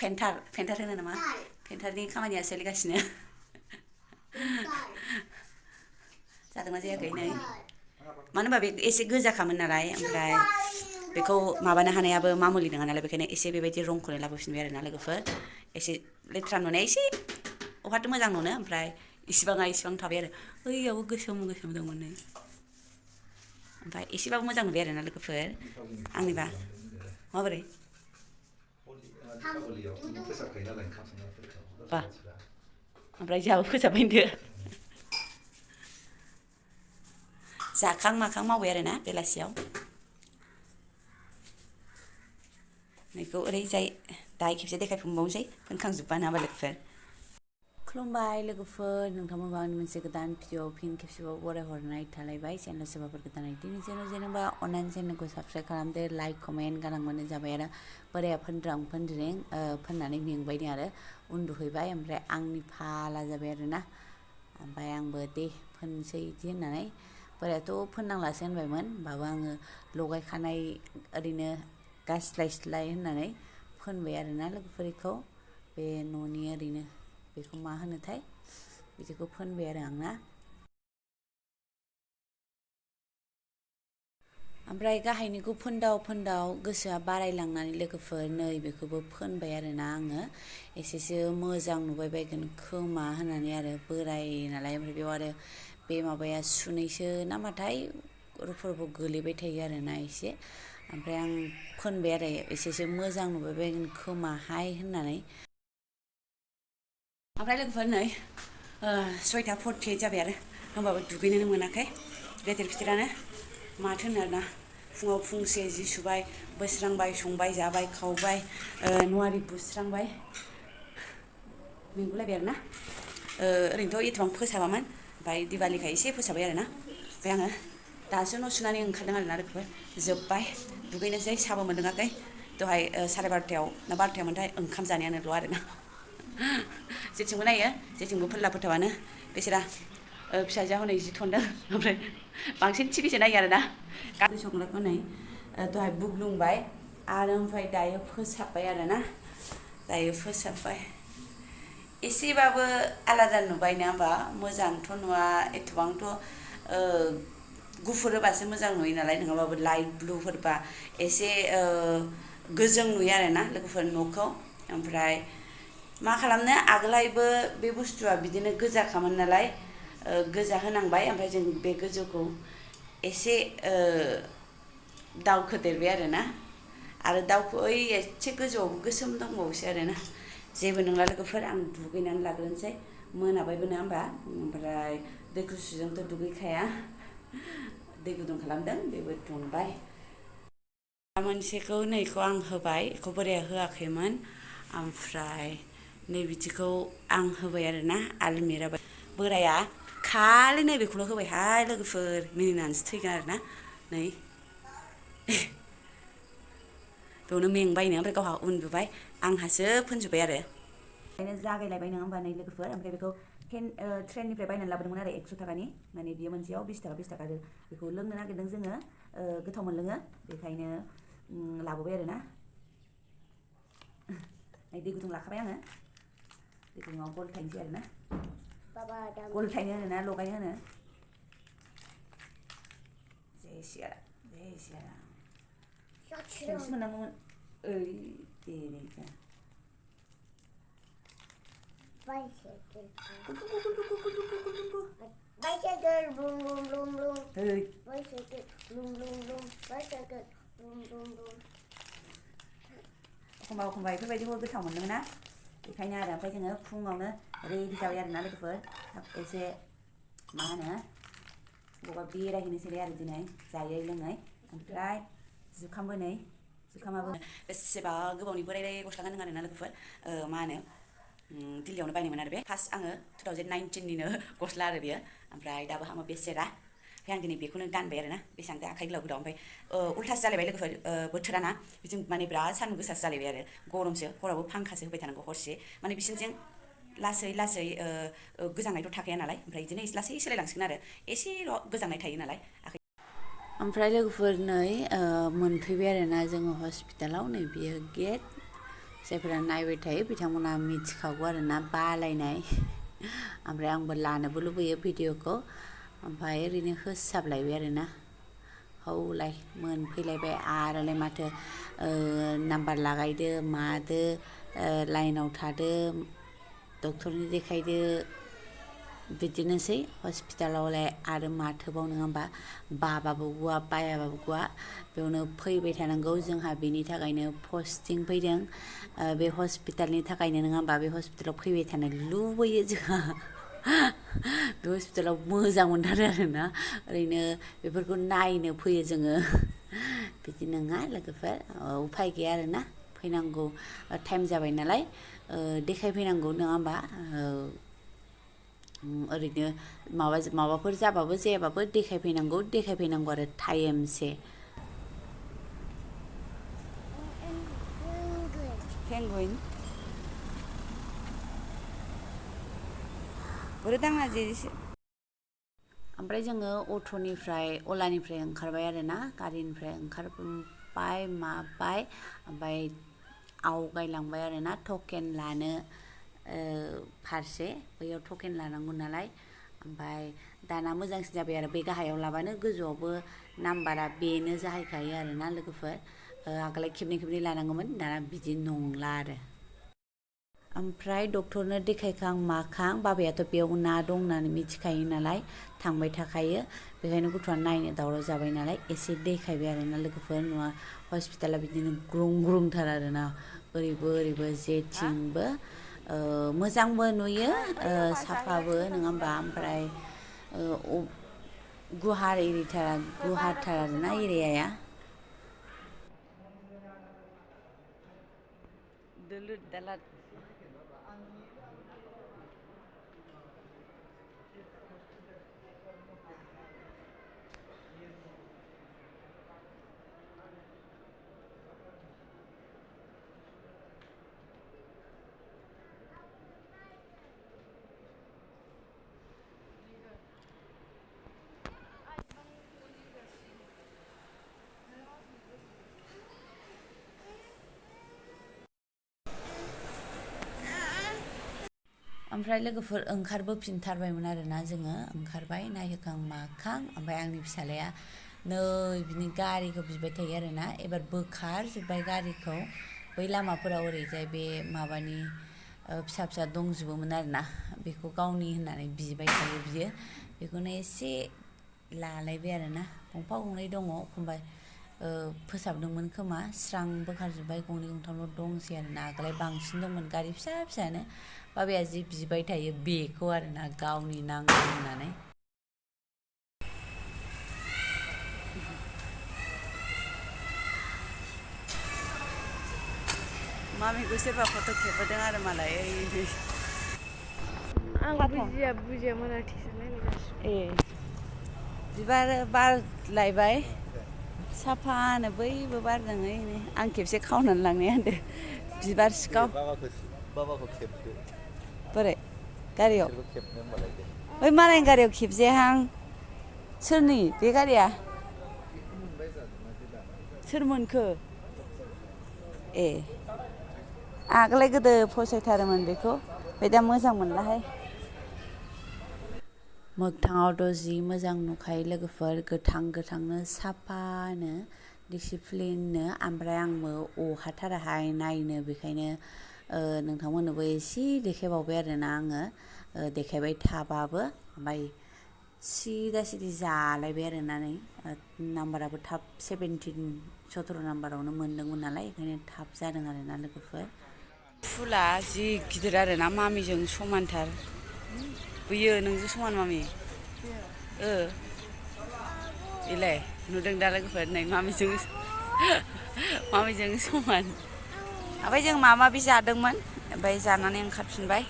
पेन्टार होनो नामा पेन्टारनि खामानिया सोलिगासिनो जादोंना जायाखै नै मानो होनबा बे एसे गोजाखामोन नालाय ओमफ्राय बेखौ माबानो हानायाबो मामुलि नङा नालाय बेखायनो एसे बेबायदि रंखौनो लाबोफिनबाय आरोना लोगोफोर एसे लेथ्रा नुनाय एसे अहाथ' मोजां नुनो ओमफ्राय इसिबां थाबाय आरो ओइयावबो गोसोम दंमोन नै ओमफ्राय एसेबाबो मोजां नुबाय आरोना लोगोफोर आंनिबा माबोरै बा ओमफ्राय जोंहाबो फोसाबबाय होनदो जाखां माखां मावबाय आरोना बेलासियाव नैखौ ओरैजाय दाहाय खेबसे देखायफिनबावनोसै फोनखांजोब्बा नङाबा लोगोफोर खुलुमबाय लोगोफोर नोंथांमोनबा आंनि मोनसे गोदान भिडिअ फिन खेबसेबाव बरायहरनाय थालायबाय चेनेल सोरबाफोर गोदानै दिनै जेनेबा अननानै चेनेलखौ साबस्क्राइब खालामदो लाइक कमेन्ट गालांबानो जाबाय आरो बोराया फोननानै मेंबाय आरो उन्दुहैबाय ओमफ्राय आंनि फाला जाबाय आरोना ओमफ्राय आंबो दे फोनसै इदि होननानै बोरायाथ' फोननांलासो होनबायमोन होमबाबो आङो लगायखानाय ओरैनो गास्लायस्लाय होननानै फोनबाय आरोना लोगोफोरखौ बे न'नि ओरैनो बेखौ मा होनोथाय बिदिखौ फोनबाय आरो आंना ओमफ्राय गाहायनिखौ फोनदाव गोसोआ बारायलांनानै लोगोफोर नै बेखौबो फोनबाय आरोना आङो एसेसो मोजां नुबाय बायगोन खोमा होननानै आरो बोराय नालाय ओमफ्राय बेयाव आरो बे माबाया सुनैसो नामाथाय रुफोरबो गोलैबाय थायो आरोना एसे ओमफ्राय आं फोनबाय आरो एसेसो मोजां नुबाय बायगोन खोमाहाय होननानै ओमफ्राय लोगोफोर नै 6:48 जाबाय आरो होमबाबो दुगैनोनो मोनाखै गेदेर फिथेरानो माथो होनो आरोना फुङाव फुंसे जि सुबाय बोस्रांबाय संबाय जाबाय खावबाय न'आरि बुस्रांबाय मेंगुलायबाय आरोना ओरैनोथ' एथबां फोसाबामोन ओमफ्राय दिवालीखाय एसे फोसाबाय आरोना ओमफ्राय आङो दासो न' सुनानै ओंखारदों आरोना लोगोफोर जोब्बाय दुगैनोसै साबो मोनलोङाखै दहाय 12:30 ना 12:00 मोनथाय ओंखाम जानायानोल' आरोना जेथिंबो नायो जेथिंबो फोथावानो बेसेरा फिसाजोआ हनै जि थनदों ओमफ्राय बांसिन टिभिसो नायो आरोना गाबि संग्राखौ नै दहाय बुग्लुंबाय आरो ओमफ्राय दायो फोसाबबाय आरोना दायो फोसाबबाय एसेबाबो आलादा नुबाय ना होमबा मोजांथ' नुवा एथबांथ' गुफुर होबासो मोजां नुयो नालाय नङाबाबो लाइट ब्लुफोरबा एसे गोजों नुयो आरोना लोगोफोर न'खौ ओमफ्राय मा खालामनो आगोलहायबो बे बुस्थुआ बिदिनो गोजाखामोन नालाय गोजा होनांबाय ओमफ्राय जों बे गोजौखौ एसे दावखोदेरबाय आरोना आरो दाउखौ ओइ एसे गोजौआव गोसोम दंबावोसो आरोना जेबो नंला लोगोफोर आं दुगैनानै लाग्रोनोसै मोनाबायबो नङा होमबा ओमफ्राय दै गुसुजोंथ' दुगैखाया दै गुदुं खालामदों बेबो दुंबाय मोनसेखौ नैखौ आं होबाय बेखौ बोराया होआखैमोन ओमफ्राय नै बिदिखौ आं होबाय आरोना आलमिरा बोराया खालि नैबेखौल' होबायहाय लोगोफोर मिनिनानैसो थैगोन आरोना नै बेयावनो मेंबायनो ओमफ्राय गावहा उन्दुबाय आंहासो फोनजोब्बाय आरो ओंखायनो जागायलायबाय नङा होमबा नै लोगोफोर ओमफ्राय बेखौ ट्रेननिफ्राय बायनानै लाबोदोंमोन आरो 100 थाखानि माने बियो मोनसेयाव 20 थाखा आरो बेखौ लोंनो नागिरदों जोङो गोथाव मोनलोङो बेखायनो लाबोबाय आरोना दै गुदुं लाखाबाय आङो दै गुदुङाव गलथायनोसै आरोना गलथायनो होनोना लगायनो होनो जेसिया खेबसे मोननांगौमोन ओइ दे Bicycle, boom boom boom boom. hey Bicycle, boom boom boom. Bicycle, boom boom boom. एखमबा बेफोरबायदिखौ गोथाव मोनदों ना बेखायनो आरो ओमफ्राय जोङो फुङावनो रेडि जाबाय आरोना लोगोफोर एसे मा होनो बबेबा बेरायहैनोसैलाय आरो दिनै जायै लोङै ओमफ्राय जुखामाबो बेसेबा गोबावनि बोराय गस्ला गानदों आरोना लोगोफोर मा होनो दिल्लीयावनो बायनोमोन आरो बे फार्स्ट आङो 2019निनो गस्ला आरो बेयो ओमफ्राय दाबो हामो बेसेरा ओमफ्राय आं दिनै बेखौनो गानबाय आरोना बेसेबांथो आखाइ गोलाव ओमफ्राय उल्थासो जालायबाय लोगोफोर बोथोरा ना बिथिं माने बिराद सान्दुं गोसासो जालायबाय आरो गरमसो हरावबो फांखासो होबाय थानांगौ हरसे माने बिसिनिजों लासै गोजांनायथ' थाखाया नालाय ओमफ्राय बिदिनो लासै सोलायलांसिगोन आरो एसेल' गोजांनाय थायो नालाय आखाइ ओमफ्राय लोगोफोर नै मोनफैबाय आरोना जोङो हस्पिटालाव नै बियो गेट जायफोरा नायबाय थायो बिथांमोना मिथिखागौ आरोना बालायनाय ओमफ्राय आंबो लानोबो लुबैयो भिडिअखौ ओमफ्राय ओरैनो होसाबलायबाय आरोना हौलाय मोनफैलायबाय आरोलाय माथो नाम्बार लागायदो मादो लाइनाव थादो डक्टरनो देखायदो बिदिनोसै हस्पिटालावलाय आरो माथोबाव नङा होमबा बाबाबो गवा बायाबाबो गवा बेयावनो फैबाय थानांगौ जोंहा बेनि थाखायनो पस्टिं फैदों बे हस्पिटालनि थाखायनो नङा होमबा बे हस्पिटालाव फैबाय थानो लुबैयो जोंहा बे हस्पिटालाव मोजां मोनथारो आरोना ओरैनो बेफोरखौ नायनो फैयो जोङो बिदि नङा लोगोफोर उफाय गैया आरोना फैनांगौ टाइम जाबाय नालाय देखायफैनांगौ नङा होमबा ओरैनो माबाफोर जाबाबो जायाबाबो देखायफैनांगौ आरो टाइमसे पेंगुइन बोरदांना जेसे ओमफ्राय जोङो अट'निफ्राय अलानिफ्राय ओंखारबाय आरोना गारिनिफ्राय ओंखारबाय माबाय ओमफ्राय आवगायलांबाय आरोना टकेन लानो फारसे बैयाव टकेन लानांगौ नालाय ओमफ्राय दाना मोजांसिन जाबाय आरो बे गाहायाव लाबानो गोजौआवबो नाम्बारा बेनो जाहैखायो आरोना लोगोफोर आगोलाय खेबनै लानांगौमोन दाना बिदि नंला आरो ओमफ्राय डक्टरनो देखायखां माखां बाबायाथ' बेयाव ना दं होननानै मिथिखायो नालाय थांबाय थाखायो बेखायनो गथ'आ नायनो दावराव जाबाय नालाय एसे देखायबाय आरोना लोगोफोर नङा हस्पिटाला बिदिनो ग्रुंथार आरोना ओरैबो जेथिंबो मोजांबो नुयो साफाबो नङा होमबा ओमफ्राय गुवारथार आरोना एरियाया दोलुद दालाद ओमफ्राय लोगोफोर ओंखारबोफिनथारबायमोन आरोना जोङो ओंखारबाय नायहोखां माखां ओमफ्राय आंनि फिसालाया नै बिनि गारिखौ बिबाय थायो आरोना एबार बोखारजोब्बाय गारिखौ बै लामाफोराव ओरैजाय बे माबानि फिसा दंजोबोमोन आरोना बेखौ गावनि होननानै बिबाय थायो बियो बेखौनो एसे लालायबाय आरोना गंफा गंनै दङ एखमबा फोसाबदोंमोन खोमा स्रां बोखारजोब्बाय गंनै गंथामल' दंसै आरोना आगोलाय बांसिन दंमोन गारि फिसानो बाबाया जि बिबाय थायो बेखौ आरोना गावनि नांगौ होननानै मामिखौ सोरबा फट' खेबहोदों आरो मालाय ओइ आं बुजिया मोनाखिसो नायगासिनो ए बिबार बारलायबाय साफानो बैबो बारदों ओइनै आं खेबसे खावनानै लांनाया होनदो बिबार सिखाव बाबाखौ खेबदो बोरै गारियाव खेबनो होमबालाय दे बै मालायनि गारियाव खेबजायाहां सोरनि बे गारिया सोर मोनखो ए आगोलाय गोदो फसायथारोमोन बेखौ ओमफ्राय दा मोजां मोनलाहाय मोगथाङावथ' जि मोजां नुखायो लोगोफोर गोथांनो साफानो डिसिप्लिननो ओमफ्राय आंबो अहाथाराहाय नायनो बेखायनो नोंथांमोननोबो एसे देखायबावबाय आरोना आङो देखायबाय थाबाबो ओमफ्राय सिदा जालायबाय आरोना नै नाम्बाराबो थाब 17 नाम्बारावनो मोनदोंमोन नालाय ओंखायनो थाब जादों आरोना लोगोफोर फुला जि गिदिर आरोना मामिजों समानथार बैयो नोंजों समान मामि बेलाय नुदों दा लोगोफोर नै मामिजों समान ओमफ्राय जों माबि जादोंमोन ओमफ्राय जानानै ओंखारफिनबाय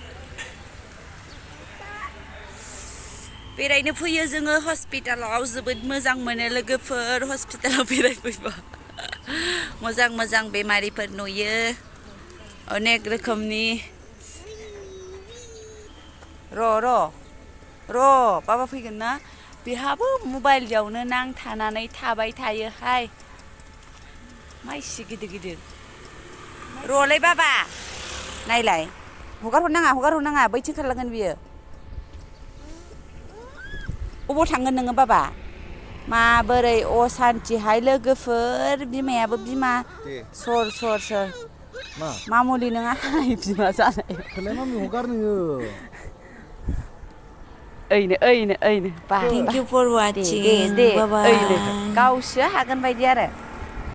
बेरायनो फैयो जोङो हस्पिटालाव जोबोद मोजां मोनो लोगोफोर हस्पिटालाव बेरायफैबा मोजां बेमारिफोर नुयो अनेक रोखोमनि र' बाबा फैगोन ना बेहाबो मबाइलयावनो नांथानानै थाबाय थायोहाय मा इसे गिदिर र'लै बाबा नायलाय हगार हरनाङा बैथिं खारलांगोन बियो अबाव थांगोन नोङो बाबा माबोरै असान्थिहाय लोगोफोर बिमायाबो बिमा सर मा मुलि नङा बिमा जानाय खोलाय मामि हगार नोङो ओइनो Thank you for watching. Day Bye bye. ओइनो गावसो हागोन बायदि आरो